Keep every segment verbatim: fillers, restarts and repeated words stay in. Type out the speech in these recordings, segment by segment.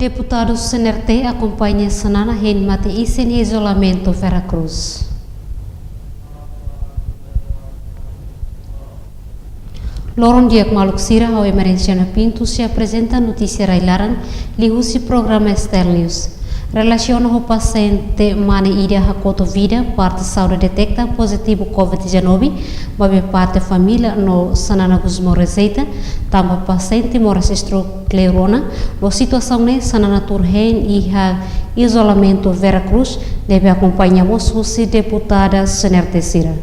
Deputadu C N R T akompaña Xanana hein mate-isin iha izolamentu Vera Cruz. Loron di'ak maluk sira, ha'u Emerenciana Pinto sei aprezenta notísia rai-laran liuhusi programa S T L News. Relasiona ho pasiente mane ida hakotu vida, parte saúde deteta pozitivu covid dezanove, maibé parte família no Xanana Gusmão rejeita, tanba pasiente moras stroke kleur ona, no situasaun ne'e Xanana tuur hein iha izolamentu Vera Cruz, ne'ebé akompaña mós husi deputada C N R T sira.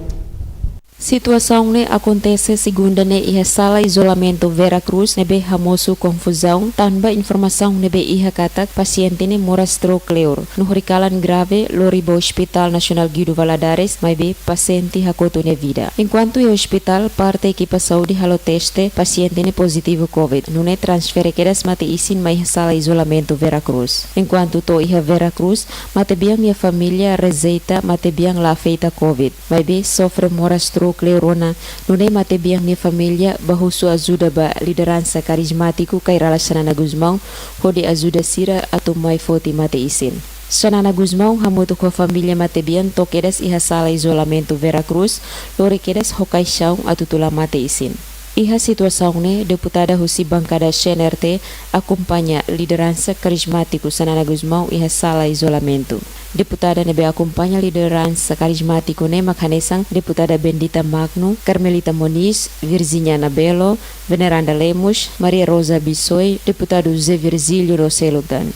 Situasaun ne'e akontese segunda ne'e iha sala izolamentu Vera Cruz, ne'ebé hamosu konfuzaun, tanba informasaun ne'ebé iha katak pasiente ne'e moras stroke kleur, no horikalan grave lori ba Hospital Nasionál Guido Valadares, maibé pasiente hakotu nia vida. Enkuantu iha ospitál, parte ekipa saúde halo teste, pasiente ne'e pozitivu covid, nune'e transfere kedas mate-isin mai iha sala izolamentu Vera Cruz. Enkuantu to'o iha Vera Cruz, matebian nia família rejeita matebian la afeta covid, maibé sofre moras stroke kleur ona, nune'e matebian nia família bá husu ajuda ba lideransa karizmátiku Kay Rala Xanana Gusmão, hodi ajuda sira atu mai foti mate-isin. Xanana Gusmão hamutuk ho família matebian to'o kedas iha sala izolamentu Vera Cruz, lori kedas ho kaixaun atu tula mate-isin. Iha situasaun ne'e, deputada husi bankada C N R T akompaña lideransa karizmátiku Xanana Gusmão iha sala izolamentu. Deputada ne'ebé akompaña lideransa karizmátiku ne'e mak hanesan deputada Bendita Magno, Carmelita Moniz, Virginia Anabelo, Veneranda Lemos, Maria Rosa Bissoy, deputadu Zé Virgílio no seluk tan.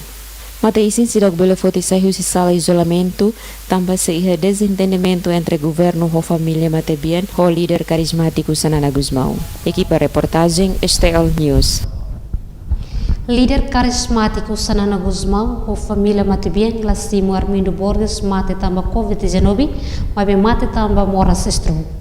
Mate-isin seidauk bele foti sai husi sala izolamentu, tanba sei iha dezentendimentu entre governu ho família matebian ho líder karizmátiku Xanana Gusmão. Ekipa reportajen S T L News. Líder karizmátiku Xanana Gusmão ho família matebian la simu Armindo Borges mate tanba covid dezanove, maibé mate tanba moras stroke.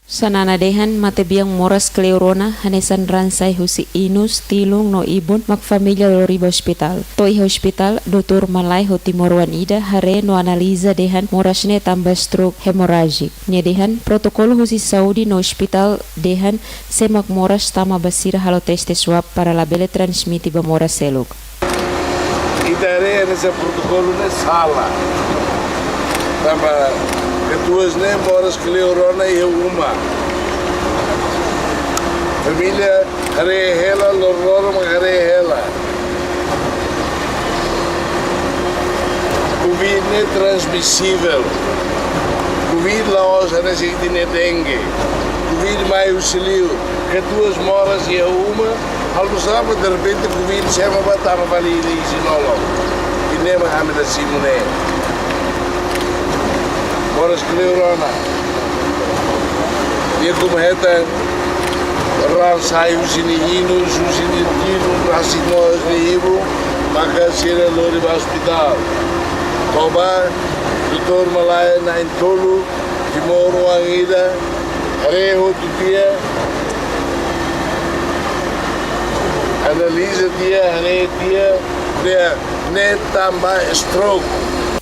Xanana dehan matebian moras kleur ona hanesan raan sai husi inus, tilun no ibun mak família lori ba ospitál. To'o iha ospitál, doutór malae ho timoroan ida haree no analiza dehan moras ne'e tanba stroke hemorrájiku. Nia dehan protokolu husi saúde no ospitál dehan sé mak moras tama ba sira halo teste swab para labele transmite ba moras seluk. Ita haree hanesan protokolu ne'e sala. Tanba katuas ne'e moras kleur ona iha uma. Família haree hela, loroloron mak haree hela. Covid ne'e transmisivel. Covid la'ós hanesan ita-nia dengue. Covid mai husi liur. Katuas moras iha uma, halo sá mak derrepente covid sema ba tama fali iha isin-lolon. Ida-ne'e mak ami la simu ne'e. Moras kleur ona. Nia komu hetan raan sai husi nia inus, husi nia tilun, rasik mós nia ibun, maka sira lori ba ospitál. To'o bá, doutór malae na'in-tolu, timoroan ida, haree hotu tiha, analiza tiha, haree tiha, dehan ne'e tanba stroke.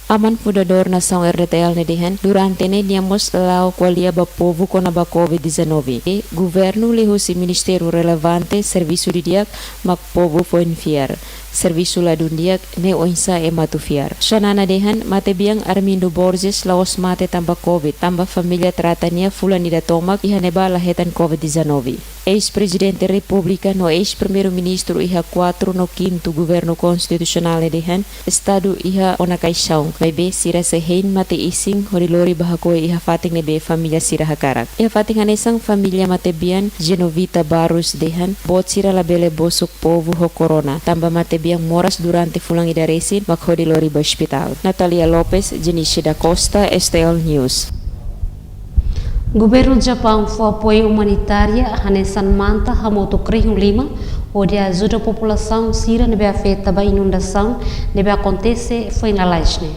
Aman fundadór nasaun R D T L ne'e dehan, durante ne'e nia mós la'o ko'alia ba povu kona-ba covid dezanove. I governu liuhusi ministériu relevante servisu didi'ak mak povu foin fiar. Servisu ladún di'ak ne'e oinsá ema atu fiar. Xanana dehan matebian Armindo Borges la'ós mate tanba covid, tanba família trata nia fulan ida tomak iha ne'ebá la hetan covid dezanove. Eis-Prezidente Repúblika no eis-Primeiru-Ministru iha kuartu no kintu Governu Konstitusionál ne'e dehan, Estadu iha ona kaixaun, maibé sira sei hein mate-isin hodi lori ba hakoi iha fatin ne'ebé família sira hakarak. Iha fatin hanesan família matebian Genovita Barros dehan, boot sira labele bosok povu ho korona, tanba matebian moras durante fulan ida resin mak hodi lori ba ospitál. Natalia Lopes, Jenice da Costa, S T L News. Governu Japaun fó apoiu umanitária hanesan manta hamutuk rihun lima, hodi ajuda populasaun sira ne'ebé afeta ba inundasaun ne'ebé akontese foin lalais ne'e.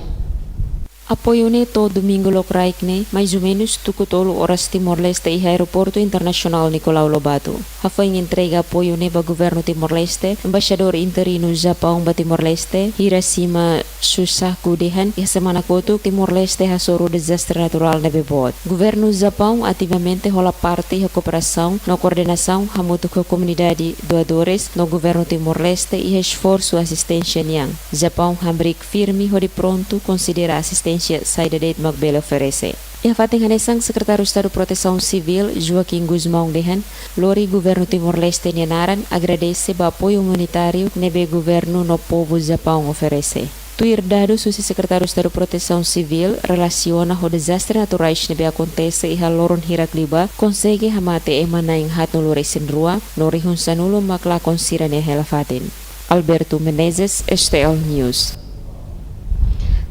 Apoiu ne'e to'o domingu lokraik ne'e, mais ou menus tuku tolu oras Timor-Leste iha Aeroportu Internasionál Nicolau Lobato. Hafoin entrega apoiu ne'e ba Governu Timor-Leste, Embaixadór Interinu Japaun ba Timor-Leste, Hirashima Shusaku dehan, iha semana kotuk Timor-Leste hasoru dezastre naturál ne'ebé boot. Governu Japaun ativamente hola parte iha kooperasaun no koordenasaun hamutuk ho komunidade doadores no Governu Timor-Leste iha esforsu asisténsia nian. Japaun hamriik firme hodi prontu konsidera asisténsia saida de'it mak bele oferese. Iha fatin hanesan, Sekretáriu Estadu Protesaun Sivíl, Joaquim Gusmão dehan, lori Governu Timor-Leste nia naran agradese ba apoiu umanitáriu ne'ebé governu no povu Japaun oferese. Tuir dadus husi Sekretáriu Estadu Protesaun Sivíl, relasiona ho dezastre naturais ne'ebé akontese iha loron hirak liubá, konsege hamate ema na'in haatnulu resin rua, no rihun sanulu mak lakon sira-nia hela fatin. Alberto Menezes, S T L News.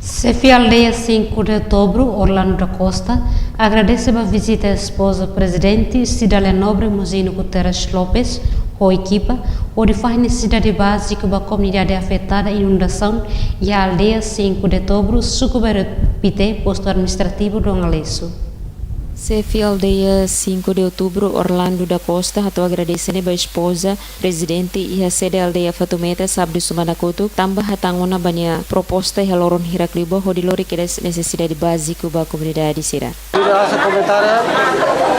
Xefe Aldeia cinco de Outubro, Orlando da Costa, agradese ba vizita espoza Prezidente Cidália Nobre Mozinho Guterres Lopes ho ekipa, hodi fahe nesesidade báziku ba komunidade afetada inundasaun iha Aldeia cinco de Outubro, Suku Bairru Pité, Postu Administrativu Dongalesu. Xefe Aldeia cinco de Outubro, Orlando da Costa, hato'o agradesimentu ba espoza Prezidente iha sede aldeia Fatumeta, sábadu semana kotuk, tanba hatán ona ba nia proposta iha loron hirak liubá hodi lori kedas nesesidade báziku ba komunidade sira. Ida asa komentáriu,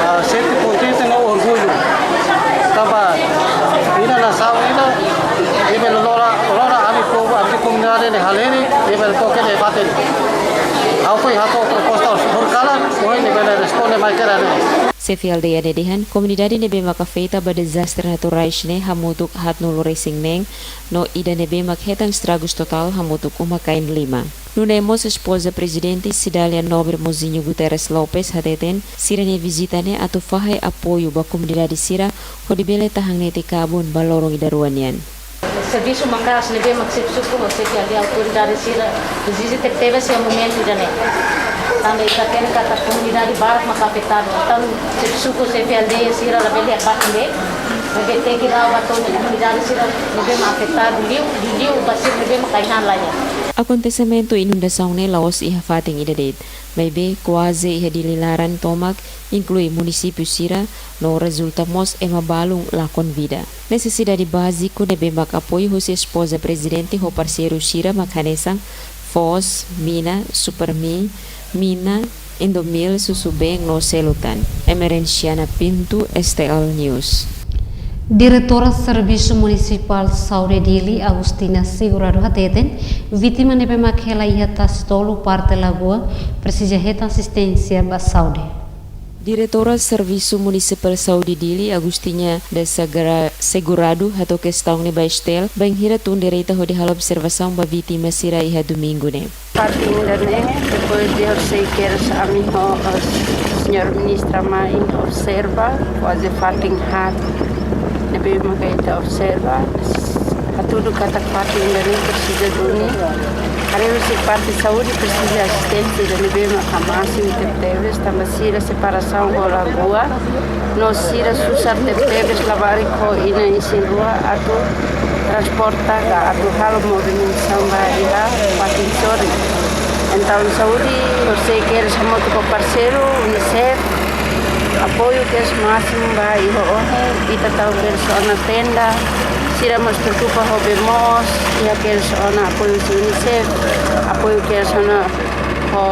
ah, sente kontente no orgullu. Tanba iha nasaun ida, ida bele lora, lora ami povu, ami komunidade ne'e halerik, ida bele toke ne'e baten. Ha'u foin hato'o proposta horikalan, foin ida bele responde mai kera ne'e. Xefe aldeia ne'e dehan, komunidade ne'ebé mak afeta ba dezastre naturais ne'e hamutuk haatnulu resin neen, no ida ne'ebé mak hetan estragus totál hamutuk uma-kain lima. Nune'e mós espoza Prezidente Cidália Nobre Mozinho Guterres Lopes hateten, sira-nia vizita ne'e atu fahe apoiu ba komunidade sira hodi bele tahan netik kabun ba loron ida rua nian. Servisu maka'as ne'ebé mak xefe suku ho xefe aldeia, autoridade sira ezije tebetebes iha momentu ida-ne'e. Tanba ita hatene katak komunidade barak mak afetadu. Entaun xefe suku, xefe aldeia sira labele iha fatin de'it. Maibé tenke la'o ba to'o komunidade sira ne'ebé mak afetadu liu, liuliu ba sira ne'ebé mak ai-han laiha. Akontesimentu inundasaun ne'e la'ós iha fatin ida de'it, maibé kuaze iha Dili laran tomak, inklui munisípiu sira, no rezulta mós ema balun lakon vida. Nesesidade báziku ne'ebé mak apoiu husi espoza Prezidente ho parseiru sira mak hanesan foos, mina, Supermi, mina, Indomil, susubeen no seluk tan. Emerenciana Pinto, S T L News. Diretora Servisu Munisipál Saúde Dili, Agostinha Segurado hateten, vítima ne'ebé mak hela iha Tasi Tolu, parte Lagoa, presiza hetan asisténsia ba saúde. Diretora Servisu Munisipál Saúde Dili, Agostinha da Sagra-, Segurado, hato'o kestaun ne'e ba S T L, bainhira tun direta hodi halo observasaun ba vítima sira iha domingu ne'e. Parte ida-ne'e, depois de horisehik kedas ami ho, eh, señór ministra mai observa, kuaze fatin haat ne'ebé maka ita observa. Hatudu katak fatin ida-ne'e presiza duni. Haree husi parte saúde presiza asisténsia ida ne'ebé maka másimu tebetebes, tanba sira separasaun ho lagoa, no sira susar tebetebes labarik ho inan isin-rua atu transporta ka atu halo movimentasaun ba iha fatin sorin. Entaun saúde, horisehik kedas hamutuk ho parseiru, UNICEF, apoiu kedas másimu ba iha ohin, ita tau kedas ona tenda, sira mós preokupa ho bee moos, iha kedas ona apoiu husi UNICEF, apoiu kedas ona ho,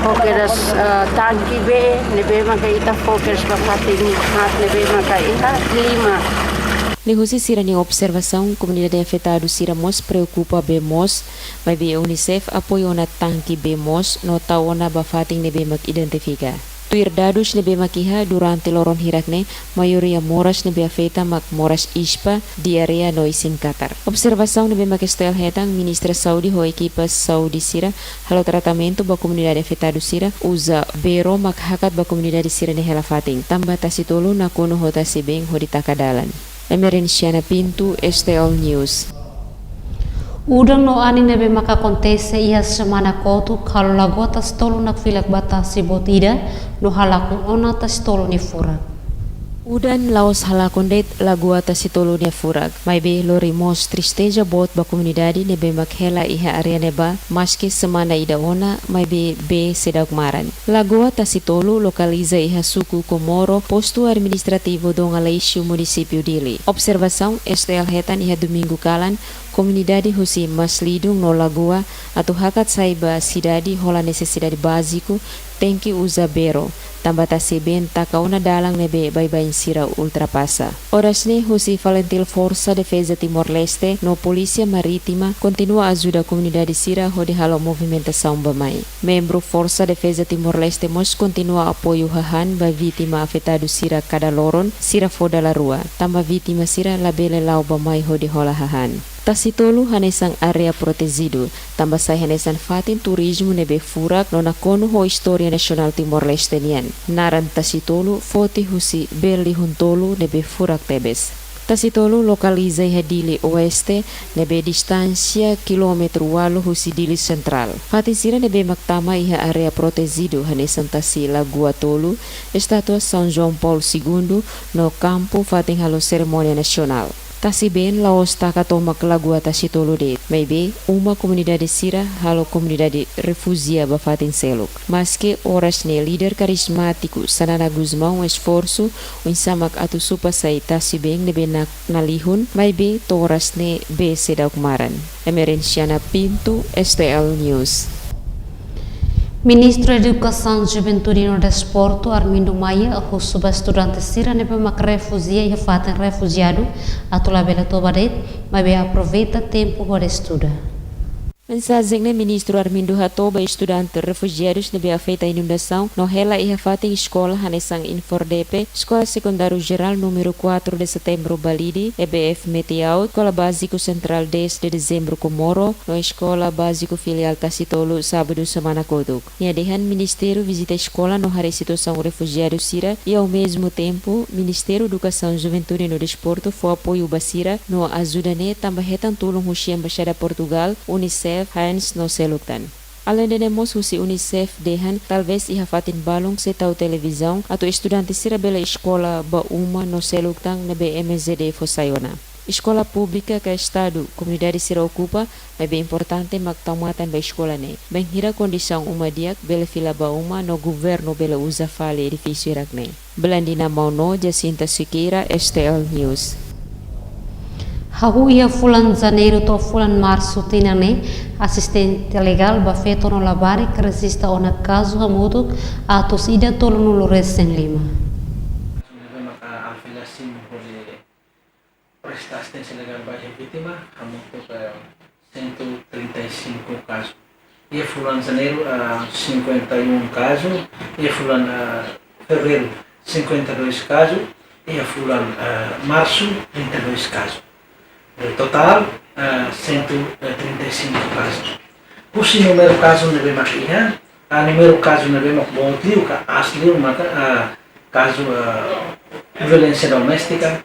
ho kedas, eh, tanke bee, ne'ebé maka ita fó kedas ba fatin haat ne'ebé maka iha lima. Liuhusi sira-nia observasaun, komunidade afetadu sira mós preokupa bee moos, maibé UNICEF apoiu ona tanke bee moos, no tau ona ba fatin ne'ebé mak identifika. Tuir dadus ne'ebé mak iha, durante loron hirak ne'e, maioria moras ne'ebé afeta mak moras ispa, diarreia no isin-katar. Observasaun ne'ebé mak S T L hetan, Ministra Saúde ho ekipa saúde sira halo tratamentu ba komunidade afetadu sira, uza bee ró mak hakat ba komunidade sira-nia hela fatin, tanba Tasi Tolu nakonu ho tasi-been hodi taka dalan. Emerenciana Pinto, S T L News. Udan no anin ne'ebé maka akontese iha semana kotuk halo lagoa Tasi Tolu nakfilak ba tasi boot ida no halakon ona Tasi Tolu nia furak. Udan la'ós halakon de'it lagoa Tasitolu nia furak, maibé lori mós tristeza boot ba komunidade ne'ebé mak hela iha área ne'ebá, maski semana ida ona, maibé bee seidauk maran. Lagoa Tasitolu lokaliza iha suku Comoro, postu administrativu Dom Aleixo, munisípiu Dili. Observasaun STL hetan iha domingu kalan, komunidade husi Maslidung no Lagoa atu hakat sai ba sidade hola nesesidade báziku, tenke uza bero, tanba tasi-been taka ona dalan ne'ebé baibain sira ultrapasa. Oras ne'e husi FALINTIL, Forsa Defeza Timor-Leste no Polísia Marítima kontinua ajuda komunidade sira hodi halo movimentasaun bá-mai. Membru Forsa Defeza Timor-Leste mós kontinua apoiu hahán ba vítima afetadu sira kada loron sira fó dala rua, tanba vítima sira labele la'o bá-mai hodi hola hahán. Tasitolu hanesan área protejidu, tanba sai hanesan fatin turizmu ne'ebé furak no nakonu ho istória nasionál Timor-Leste nian. Naran Tasitolu foti husi bee lihun tolu ne'ebé furak tebes. Tasitolu lokaliza iha Dili Oeste, ne'ebé distánsia kilómetru ualu husi Dili Sentrál. Fatin sira ne'ebé mak tama iha área protejidu hanesan tasi Lagoa Tolu, estátua São João Paulo Segundo, no kampu fatin halo serimónia nasionál. Tasi-been la'ós taka tomak Lagoa Tasitolu de'it, maibé uma komunidade sira halo komunidade refújia ba fatin seluk. Maski oras ne'e líder karizmátiku Xanana Gusmão esforsu oinsá mak atu supa sai tasi-been ne'ebé na, na lihun, maibé to'o oras ne'e bee seidauk maran. Emerenciana Pinto, STL News. Ministru Edukasaun, Juventude no Desportu, Armindo Maia, husu ba estudante sira ne'ebé mak refújia iha fatin refújiadu atu labele toba de'it, maibé aproveita tempu hodi estuda. Mensajen ne'e Ministru Armindo hato'o ba estudante refújiadus ne'ebé afeta inundasaun no hela iha fatin eskola hanesan INFORDEPE, Eskola Sekundáriu Jerál Númeru quatro de Setembro Balide, EBF Metiaut, Eskola Báziku Sentrál dez de Dezembro Comoro, no Eskola Báziku Filiál Tasitolu, sábadu semana kotuk. Nia dehan Ministériu vizita eskola no haree situasaun refújiadu sira, i ao mesmo tempo Ministériu Edukasaun, Juventude no Desportu fó apoiu ba sira no ajuda ne'e tanba hetan tulun husi Embaixada Portugál, UNICEF, Hans no seluk tan. Aleinde ne'e mós husi UNICEF dehan, talvés iha fatin balun sei tau televizaun atu estudante sira bele eskola ba uma no seluk tan ne'ebé MJD fó sai ona. Eskola públika ka estadu, komunidade sira okupa, maibé importante mak tau matan ba eskola ne'e. Bainhira kondisaun uma di'ak, bele fila ba uma no governu bele uza fali edifísiu hirak ne'e. Blandina Mauno, Jacinta Sequeira, STL News. Hahú iha fulan Janeiru to'o fulan Marsu tinan ne'e, asisténsia legál ba feto no labarik rejista ona kazu hamutuk atus ida tolunulu resin lima. Presta asisténsia legál ba vítima, hamutuk, eh, cento e trinta e cinco kazu. Iha fulan Janeiru, ah, cinquenta e um kazu, iha fulan, ah, Fevereiru, cinquenta e dois kazu, iha fulan, ah, Marsu, trinta e dois kazu. Eh, totál, ah, cento e trinta e cinco kazu. Husi númeru kazu ne'ebé mak iha, ah, númeru kazu ne'ebé mak boot liu ka aas liu maka, ah, kazu, ah, violénsia doméstika,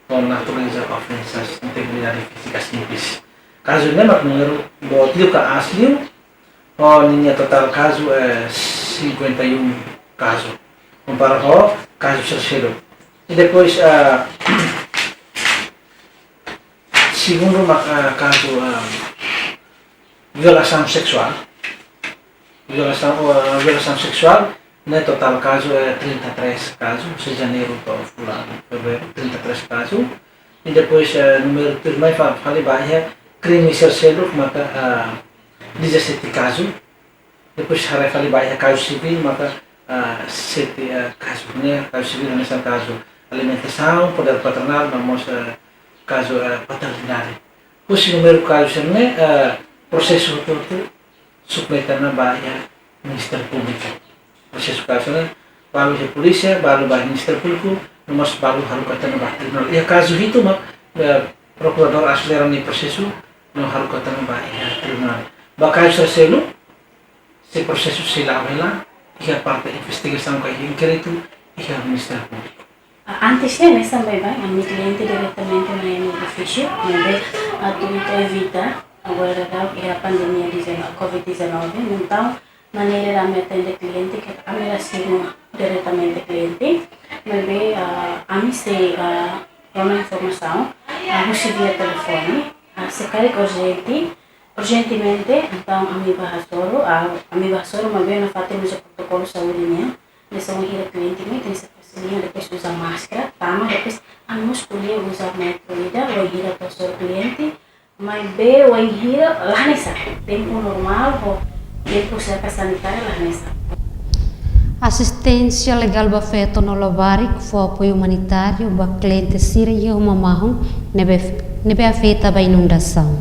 ho natureza ofensas integridade fízika simples. Kazu ne'e mak númeru boot liu ka aas liu, ho ninia totál kazu, eh, cinquenta e um kazu. Kompara ho kazu sira seluk. I depois, ah, segundu mak, ah, kazu, ah, violasaun seksuál. Violasaun, ah, violasaun seksuál, ne'e totál kazu é trinta e três kazu, husi Janeiru to'o fulan Fevereiru, trinta e três kazu. I depois, eh, númeru tuirmai fa-, fali ba iha krime sira seluk maka, ah, dezassete kazu. Depois haree fali ba iha kazu sivíl maka, ah, sete, ah, kazu ne'e, kazu sivíl hanesan kazu alimentasaun, podér patronál, no mós, ah, kazu, ah, paternidade. Husi númeru kazu sira ne'e, ah, prosesu hotu-hotu submete ona ba iha Ministériu Públiku. Prosesu kazu ne'e balu iha polísia, balu ba Ministériu Públiku, no mós balu haruka tiha ona ba tribunál. Iha kazu hitu mak, eh, prokuradór aselera nia prosesu, no haruka tiha ona ba iha tribunál. Ba kazu sira seluk, se prosesu sei la'o hela, iha parte investigasaun ka iha inkéritu, iha Ministériu Públiku. Ah, antes ne'e, hanesan baibain, ami kliente diretamente mai ami ofísiu, maibé atu evita, agora daudaun iha pandemia dezanove, covid dezanove, entaun, maneira ami atende kliente, ke ami la simu diretamente kliente, Maibé, ah, ami sei, ah, rona informasaun, ah, husi via telefone, ah, se karik urjente, urjentemente, entaun ami bá hasoru, ah, ami bá hasoru, maibé nafatin uza protokolu saúde nian, hanesan wainhira kliente ne'e tenke ser fase liña, depois uza máskara, tama, depois ami mós ko'alia uza metru ida, wainhira atu hasoru kliente, maibé wainhira la hanesan, tempu normál ho tempu serka sanitária la hanesan. Asisténsia legál ba feto no labarik, fó apoiu umanitáriu ba kliente sira iha uma mahon ne'ebé, ne'ebé afeta ba inundasaun.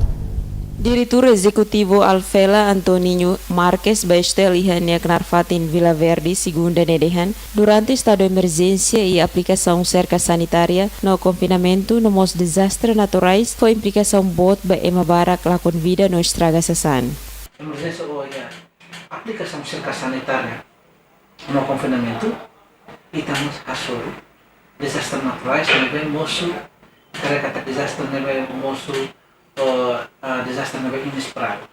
Diretór Ezekutivu Alfela, Antoninho Marques, ba STL iha nia knaar fatin Vila Verde, Segunda ne'e dehan, durante estadu emerjénsia i aplikasaun serka sanitária no konfinamentu no mós dezastre naturais, fó implikasaun boot ba ema barak lakon vida no estraga sasán. Emerjénsia ou iha aplikasaun serka sanitária no konfinamentu, ita mós hasoru dezastre naturais ne'ebé mosu, karik katak dezastre ne'ebé mosu, ou, ah, dezastre ne'ebé inesperadu,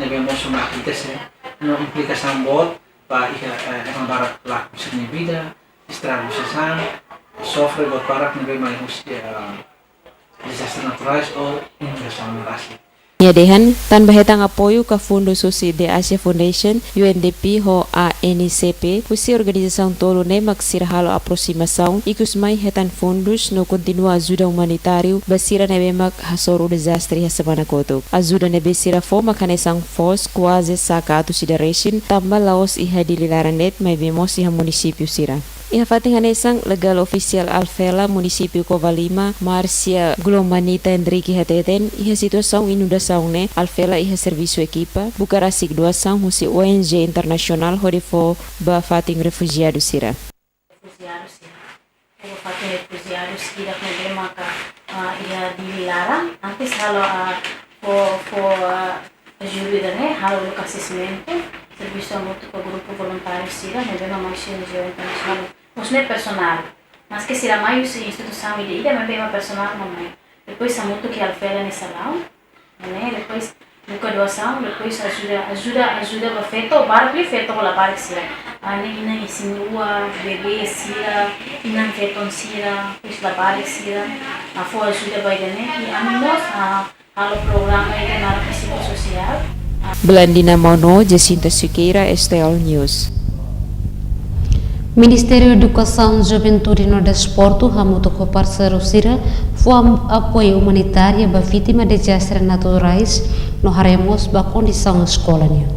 ne'ebé mosu mak akontese, no implikasaun boot ba iha, eh, ema barak lakon sira-nia vida, estraga sasán, sofre boot barak ne'ebé mai husi, eh, dezastre naturais ou inundasaun ne'e rasik. Nia dehan, tanba hetan apoiu ka fundus husi The Asia Foundation, U N D P ho A N C P, husi organizasaun tolu ne'e mak sira halo aprosimasaun, ikus mai hetan fundus no kontinua ajuda umanitáriu ba sira ne'ebé mak hasoru dezastre iha semana kotuk. Ajuda ne'ebé sira fó mak hanesan foos kuaze saka atus ida resin, tanba la'ós iha Dili laran de'it, maibé mós iha munisípiu sira. Iha fatin hanesan, legál ofisiál Alfela, munisípiu Covalima, Márcia Glomanita Henrique hateten, iha situasaun inundasaun ne'e, Alfela iha servisu ekipa, buka rasik doasaun husi O N G internasionál hodi fó ba fatin refujiadu sira. Refujiadu sira. Fó ba fatin refujiadu sira ne'ebé maka, ah, iha Dili laran, antes halo, ah, fó, fó, ah, ajuda ne'e, halo uluk asesmentu, servisu hamutuk ho grupu voluntáriu sira, ne'ebé mak mai husi O N G internasionál. Maske sira mai husi instituisaun ida-idak, maibé ema personál mak mai. Depois hamutuk ho Alfela nia salaun, ne'e, depois buka doasaun, depois ajuda, ajuda, ajuda ba feto, barak liu feto ho labarik sira. Ah, ne'e inan isin-rua, bebé sira, inan feton sira, depois labarik sira. Ah, fó ajuda ba ida-ne'e, i ami mós, ah, halo programa ida naran psikososiál. Blandina Mauno, Jacinta Siqueira, STL News. Ministériu Edukasaun, Juventude no Desportu hamutuk ho parseiru sira fó am-, apoiu umanitáriu ba vítima dezastre naturais no haree mós ba kondisaun eskola nian.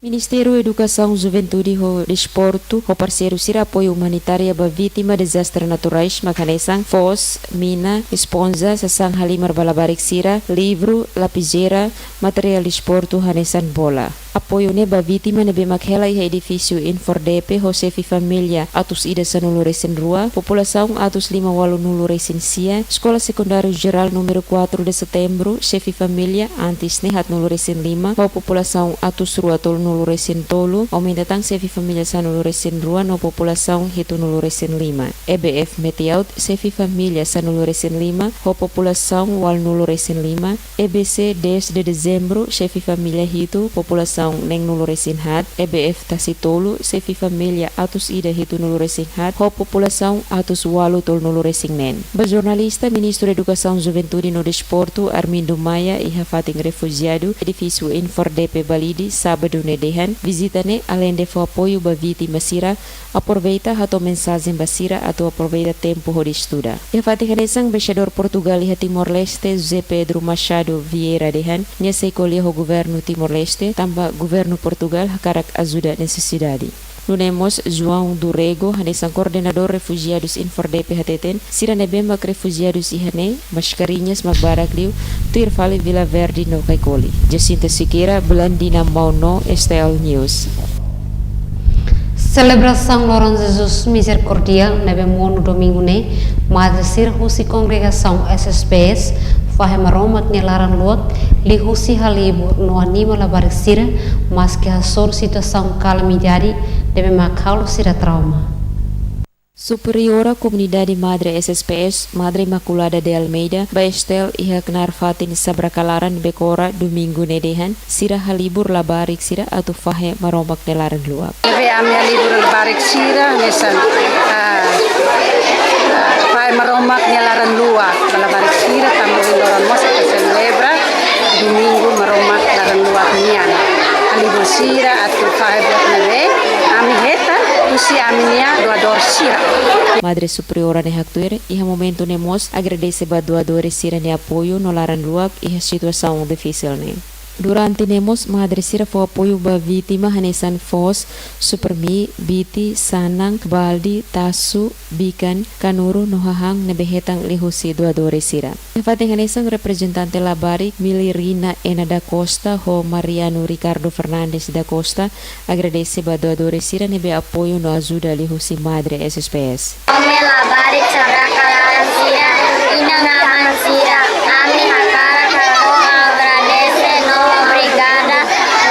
Ministériu Edukasaun, Juventude no Desportu ho parseiru sira apoiu umanitáriu ba vítima dezastre naturais mak hanesan foos, mina, esponja, sasán halimar ba labarik sira, livru, lapizeira, materiál desportu hanesan bola. Apoiu ne'e ba vítima ne'ebé mak hela iha edifísiu Infordepe ho xefe família atus ida sanulu resin rua, populasaun atus lima ualunulu resin sia, Eskola Sekundáriu Jerál númeru quatro de Setembro, xefe família antes ne'e haatnulu resin lima, ho populasaun atus rua tolunulu resin tolu, aumenta tan xefe família sanulu resin rua no populasaun hitunulu resin lima. E B F Metiaut, xefe família sanulu resin lima, ho populasaun ualunulu resin lima, E B C dez de Dezembro, xefe família hitu, populasaun neenulu resin haat, E B F Tasi Tolu, xefe família atus ida hitunulu resin haat, ho populasaun atus ualu tolunulu resin neen. Ba jornalista, Ministru Edukasaun, Juventude no Desportu, Armindo Maia, iha fatin refujiadu, edifísiu Infordepe Balide, sábadu ne'e dehan, vizita ne'e, aleinde fó apoiu ba vítima sira, aproveita hato'o mensajen ba sira atu aproveita tempu hodi estuda. Iha fatin hanesan, Embaixadór Portugál iha Timor-Leste, José Pedro Machado Vieira dehan, nia sei ko'alia ho governu Timor-Leste, tanba governu Portugál hakarak ajuda nesesidade. Nune'e mós João do Rego, hanesan koordenadór refujiadus Infordepe hateten, sira ne'ebé mak refujiadus iha ne'e, maskariñas mak barak liu, tuir fali Vila Verde no Caicoli. Jacinta Siqueira, Blandina Mauno, STL News. Selebrasaun Loron Jesus Misericordia ne'ebé monu domingu ne'e, madre sira husi kongregasaun S S P S, fahe Maromak nia laran-luak, liuhusi halibur no anima labarik sira, maske hasoru situasaun kalamidade ne'ebé mak halo sira trauma. Superiora Komunidade Madre S S P S, Madre Imaculada de Almeida, ba STL iha knaar fatin Sabrakalaran Bekora, Domingu ne'e dehan, sira halibur labarik sira atu fahe Maromak nia laran luak. Ne'ebé ami halibur labarik sira, hanesan, ah, ah, fahe Maromak nia laran luak ba labarik sira, tanba ohin loron mós ita selebra Domingu Maromak laran luak nian. Halibur sira atu fahe buat ne'ebé ami hetan husi ami-nia doadór sira. Madre Superiora ne'e haktuir, iha momentu ne'e mós agradese ba doadores sira-nia apoiu no laran luak iha situasaun difisil ne'e. Durante ne'e mós madre sira fó apoiu ba vítima hanesan foos, supermi, biti, sanan, balde, tasu, bikan, kanuru no hahán ne'ebé hetan liuhusi doadores sira. Iha fatin hanesan, reprezentante labarik Milirina Ena da Costa ho Mariano Ricardo Fernandes da Costa agradese ba doadores sira ne'ebé apoiu no ajuda liuhusi Madre S S P S. Ami labarik Sabrakalaran sira, inan-aman sira, ami hakarak hato'o agradese no obrigada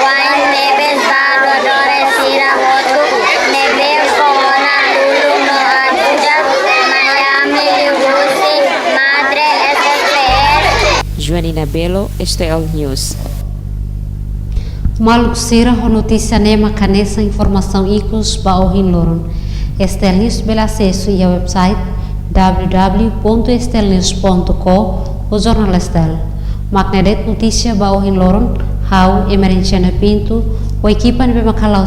ba ema ne'ebé, ba doadores sira hotu ne'ebé fó ona tulun no ajuda mai ami liuhusi Madre S S P S. Joanina Belo, STL News. Maluk sira, ho notísia ne'e mak hanesan informasaun ikus ba ohin loron. STL News bele asesu iha website w w w ponto s t l news ponto co ou jornal STL. Mak ne'e de'it notísia ba ohin loron, ha'u Emerenciana Pinto, ho ekipa ne'ebé mak hala'o